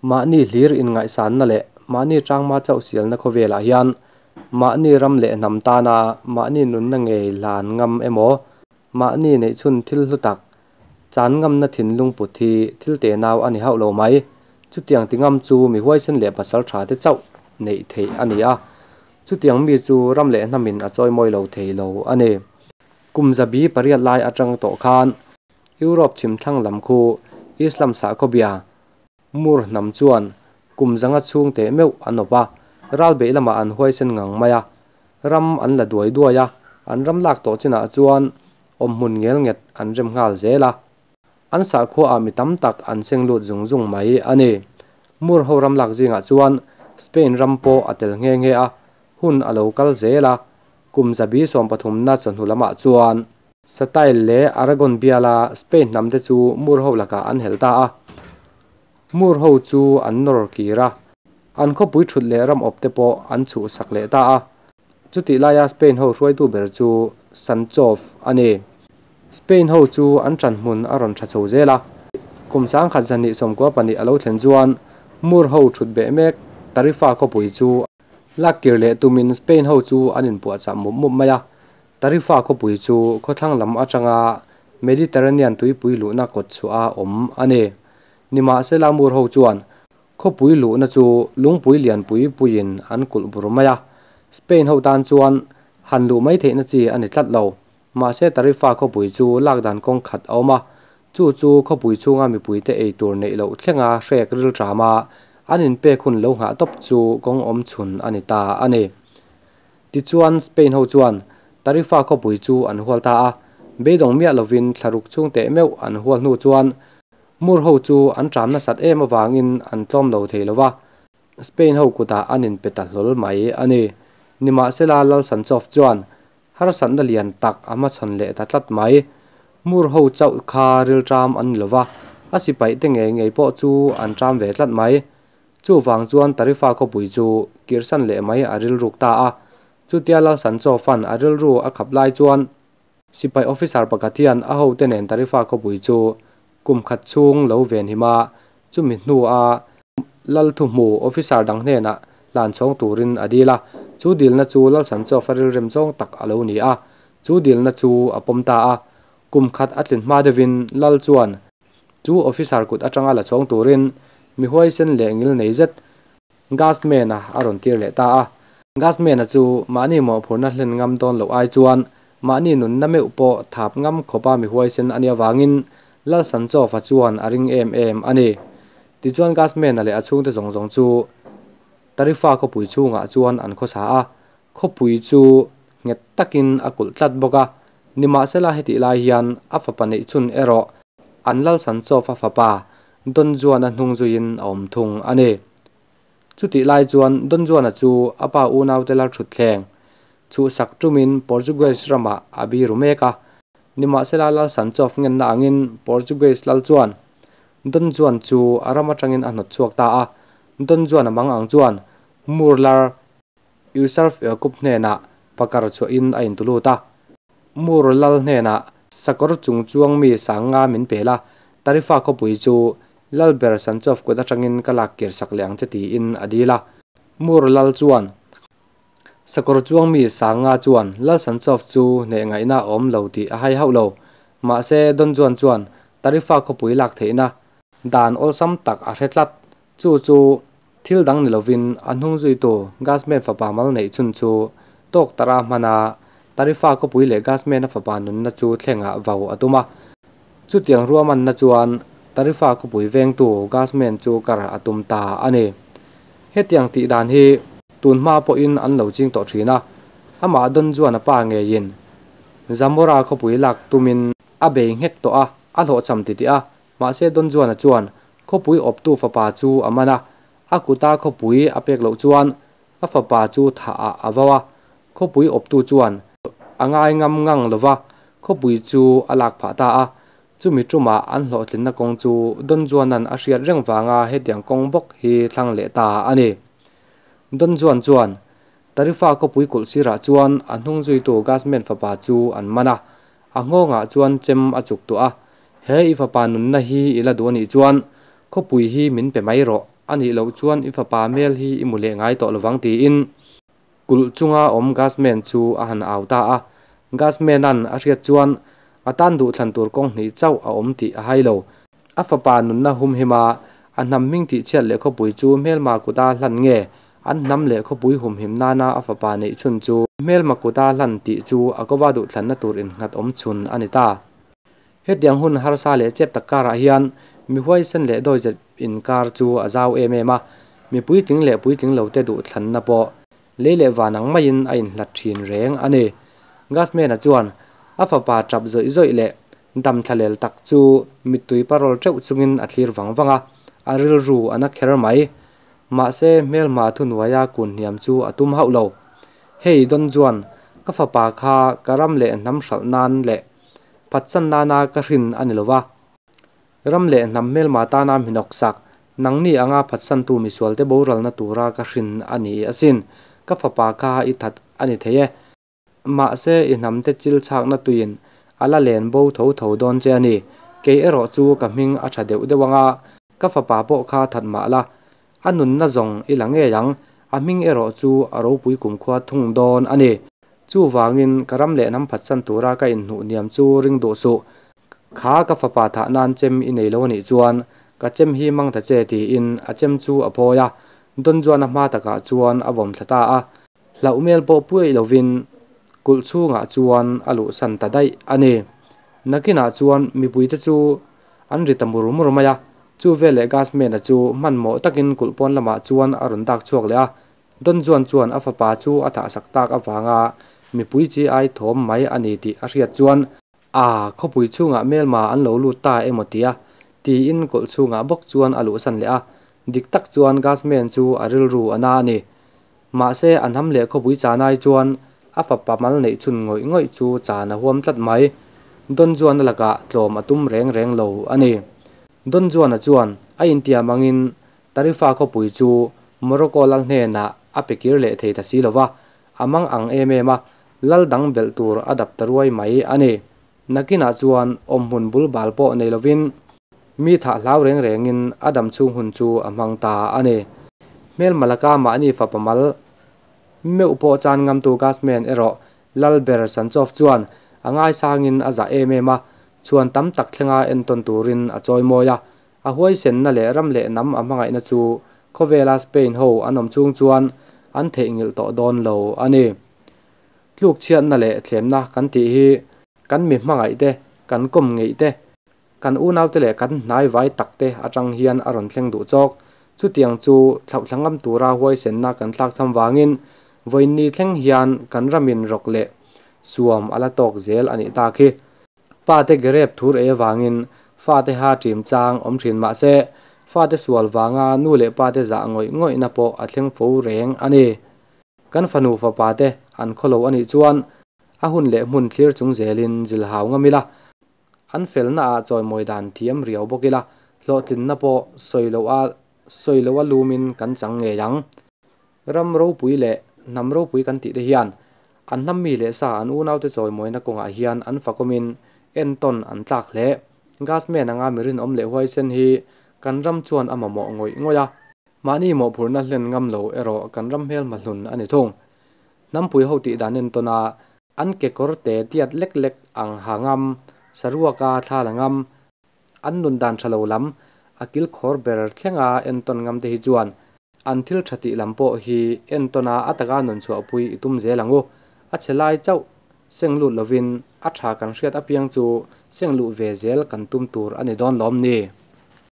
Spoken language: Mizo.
Mahni hlir inngaihsanna leh mahni tangma chauh sialna khawvelah hian mahni ram leh hnam tana mahni nunna ngei hlan ngam emaw, mahni neihchhun thil hlu tak chan ngamna thinlung put hi thil tenau a ni hauh lo mai. Chutiang ti ngam chu mi huaisen leh pasal tha te chauh neih theih a ni a, chutiang mi chu ram leh hnamin a chawimawi lo thei lo a ni. Kum 800 lai atang tawh khan Europe chhimthlang lam khu Islam sakhawbia Mur hnam chuan kum 500 chhung teh meuh an awp a, ral beih lamah an huaisen ngang mai a, ram an la duai duai a, an ram lak tawh chinah chuan awm hmun ngel nget an rem nghal zel a. An sakhua ah mi tam tak an seng lut zung zung mai a ni. Mur ho ram lak zingah chuan Spain ram pawh a tel nghe nghe a, hun a lo kal zel a, kum 13 na chawhnu lamah chuan Castile leh Aragon biala Spain hnam te chu Mur ho lakah an hel ta a. Mur ho chu an nawr kir a, an khawpui thut leh ram awp te pawh an chhuh sak leh ta a. Chutih laia Spain ho hruaitu ber chu Sancho a ni. Spain ho chu an tan hmun a rawn tha chho zel a. Kum 1292 a lo thlen chuan Mur ho thut beh mek Tarifa khawpui chu lak kir leh tumin Spain ho chu an inpuahchah mup mup mai a. Tarifa khawpui chu khawthlang lam atanga Mediterranean tuipui luhna kawt chhuah a awm a ni. Nimahsela Mur ho chuan khawpui luhna chu lungpui lianpui puiin an kulh bur mai a. Spain ho tan chuan han luh mai theihna chi a ni tlat lo. Mahse Tarifa khawpui chu lak dan kawng khat a awm a, chu chu khawpui chhunga mipuite ei tur neih loh thlenga hrek ril ṭam a, an inpek hun lo nghah tawp chu kawng awm chhun a ni ta a ni. Tichuan Spain ho chuan Tarifa khawpui chu an hual ta a, beidawng miah lovin thlaruk chhung teh meuh an hual hnu chuan Mur ho chu an ṭam nasat em avangin an tlawm lo thei lo va, Spain ho kutah an inpe ta hlawl mai a ni. Nimahsela Lal Sancho chuan harsatna lian tak a hmachhawn leh ta tlat mai. Mur ho chauh kha ril ṭam an ni lo va, a sipaih te ngei ngei pawh chu an ṭam ve tlat mai. Chuvang chuan Tarifa khawpui chu kirsan leh mai a rilruk ta a. Chutia Lal Sancho fan a rilru a khap lai chuan sipai officer pakhat hian a hote nen Tarifa khawpui chu kum khat chhung lo ven him a, chumi hnu a Lal thuhmu officer dang hnenah hlan chhawng turin a dil a. Chu dilna chu Lal Sancho fa rilrem zawng tak a lo ni a, chu dilna chu a pawm ta a. Kum khat a tlin hma deuhin Lal chuan chu officer kut atanga la chhawng turin mi huaisen leh ngil nei zet Gasman-a a rawn tir leh ta a. Gasman-a chu mahni mawhphurhna hlen ngam dawn loh ai chuan mahni nunna meuh pawh thap ngam khawpa mi huaisen a nih avangin Lal Sancho fa chuan a ring em em a ni. Tichuan Gasman-a leh a chhungte zawng zawng chu Tarifa khawpui chhungah chuan an khawsa a, khawpui chu nghet takin a kulh tlat bawk a. Nimahsela hetih lai hian a fapa neih chhun erawh an Lal Sancho fa fapa Don Juan-a hnung zuiin a awm thung a ni. Chutih lai chuan Don Juan-a chu a pa unaute lal thutthleng chhuhsak tumin Portuguese ramah a biru mek a. Nimahsela Lal Sancho ngenna angin Portuguese lal chuan Don Juan chu a ram atangin a hnawt chhuak ta a. Don Juan-a mang ang chuan Murlar Yusuf Yaqub hnenah pakar chhuahin a intulut a. Mur lal hnenah sakawr chung chuang mi 5,000 min pel a, Tarifa khawpui chu Lalber Sancho kut atangin ka lak kir sak leh ang che tiin a dil a. Mur lal chuan sakawr chuang mi 5,000 chuan Lal Sancho chu hneh ngaihna a awm lo tih a hai hauh lo. Mahse Don Juan chuan Tarifa khawpui lak theihna dan awlsam tak a hre tlat. Chu chu thil dang ni lovin a hnung zuitu Gasman fapa mal neih chhun chu tawk tara hmana Tarifa khawpui leh Gasman a fapa nunna chu thlengah vau a tum a. Chutiang ruahmanna chuan Tarifa khawpui vengtu Gasman chu kar a tum ta a ni. Hetiang tih dan hi tun hma pawhin an lo ching tawh thin a, amah Don Juan a pa ngeiin Zamora khawpui lak tumin a bei nghek tawh a, a hlawhchham titih a, mahse Don Juan-a chuan khawpui awptu fapa chu a man a, a kuta khawpui a pek loh chuan a fapa chu thah ah a vau a, khawpui awptu chuan a ngai ngam ngang lova khawpui chu a lak phah ta a. Chumi tumah an hlawhtlinna kawng chu Don Juan-a'n a hriat reng vanga hetiang kawng bawk hi thlang leh ta a ni. Don Juan chuan Tarifa khawpui kulh sirah chuan a hnung zuitu Gasman fapa chu an man a, a nghawngah chuan chem a chuk tuah a, he i fapa nunna hi i la duh anih chuan khawpui hi min pe mai rawh A nih loh chuan i fapa hmel hi i hmu leh ngai tawh lovang tiin kulh chunga awm Gasman chu a han au ta a. Gasman-a'n a hriat chuan a tan duhthlan tur kawng hnih chauh a awm tih a hai lo. A fapa nunna humhim a, a hnam hming tihchhiat leh khawpui chu hmelma kuta hlan nge an hnam leh khawpui humhim nana a fapa neih chhun chu hmelma kuta hlan tih chu a kova duhthlanna tur innghat awm chhun a ni ta. Hetiang hun harsa leh chep tak karah hian mi huaisen leh dawizet inkar chu a zau em em a, mi puitling leh puitling lote duhthlanna pawh lei leh van ang maiin a inhlat thin reng a ni. Gasmena chuan a fapa tap zawih zawih leh dam thlalel tak chu mittui parawl teuh chungin a thlir vang vang a, a rilru a na kher mai. Mahse hmelhma thuhnuaia kun hniam chu a tum hauh lo. Hei Don Juan, ka fapa kha ka ram leh hnam hralh nan leh phatsan nana ka hrin a ni lo va. Ram leh hnam hmelma tana hminawk sak, nangni anga phatsantu misualte boralna tura ka hrin a ni asin. Ka fapa kha i that a ni thei e. Mahse i hnamte chil chhakna tuiin a la len bo tho tho dawn che a ni. Kei erawh chu ka hming a tha deuh deuh anga ka fapa pawh kha that mah la, a nunna zawng i la ngei ang, a hming erawh chu a ropui kumkhua thung dawn a ni. Chuvangin ka ram leh hnam phatsan tura ka inhnuh hniam chu ring duh suh. Kha ka fapa thah nan chem i nei lo a nih chuan ka chem hi mang ta che tiin a chem chu a phawi a, Don Juan-a hma takah chuan a vawm thla ta a. Hlauh hmel pawh puaih lovin kulh chhungah chuan a luhsan ta daih a ni. Nakinah chuan mipuite chu an ri ta mur mur mai a, chu veleh Gasman-a chu hmanhmawh takin kulh pawn lamah chuan a rawn dak chhuak leh a. Don Juan chuan a fapa chu a thahsak tak avanga mipui chi ai thawm mai a ni tih a hriat chuan, A, khawpui chhungah hmelma an lo lut ta emaw tia? tiin kulh chhungah bawk chuan a luhsan leh a. Dik tak chuan Gasman chu a rilru a na a ni. Mahse, a hnam leh khawpui chan ai chuan a fapa mal neih chhun ngawih ngawih chu chan a huam tlat mai. Don Juan-a lakah tlawm a tum reng reng lo a ni. Don Juan-a chuan a intiam angin Tarifa khawpui chu Morocco lal hnenah a pe kir leh thei ta si lo va, a mang ang em em a, lal dang belh tur a dap ta ruai mai a ni. Nakinah chuan awmhmun bul bal pawh nei lovin mi thah hlau reng rengin a dam chhung hun chu a hmang ta a ni. Hmelma laka mahni fapa mal meuh pawh chan ngamtu Gasman erawh Lalber Sanchov chuan a ngaisangin a zah em em a, chhuan tam tak thlenga entawn turin a chawimawi a. A huaisenna leh ram leh hnam a hmangaihna chu khawvela Spain ho an awm chhung chuan an theihnghilh tawh dawn lo a ni. Tlukchhiatna leh thlemna kan tih hi kan mi hmangaih te, kan kawm ngeih te, kan unaute leh kan hnai vai tak te atang hian a rawn thleng duh chawk. Chutiang chu thlauhthla ngam tura huaisenna kan thlak cham vangin vawiinni thleng hian kan ramin rawk leh suam a la tawk zel a nih tak hi. Pate gerep thur ei avangin fate ha ṭim chang awm ṭhin mah se, fate sual vanga nu leh pate zah ngawih ngawihna pawh a thleng fo reng a ni. Kan fanu fapa te an khawlo a nih chuan a hun leh hmun thlir chung zelin zilhau ngam ila, an felna ah chawimawi dan thiam riau bawk ila, hlawhtlinna pawh sawi loh a sawi loh a lumin kan chang ngei ang. Ram ropui leh hnam ropui kan tih te hian an hnam mi leh sa an unaute chawimawina kawngah hian an fakawmin entawn an tlak hle. Gasman anga mi rinawm leh huaisen hi kan ram chuan a mamawh ngawih ngawih a. Mahni mawhphurhna hlen ngam lo erawh kan ram hmelhma hlun a ni thung. Hnampui ho tih dan entawn a, an kekawr te tiat lek lek ang ha ngam, saruaka thla la ngam, an nun dan tha lo lam, a kilkhawr ber thlenga entawn ngam te hi chuan an thil tha tih lam pawh hi entawn a a taka nun chhuahpui i tum zel ang u. A chhe lai chauh seng lut lovin a tha kan hriat apiang chu seng luh ve zel kan tum tur a ni dawn lawm ni.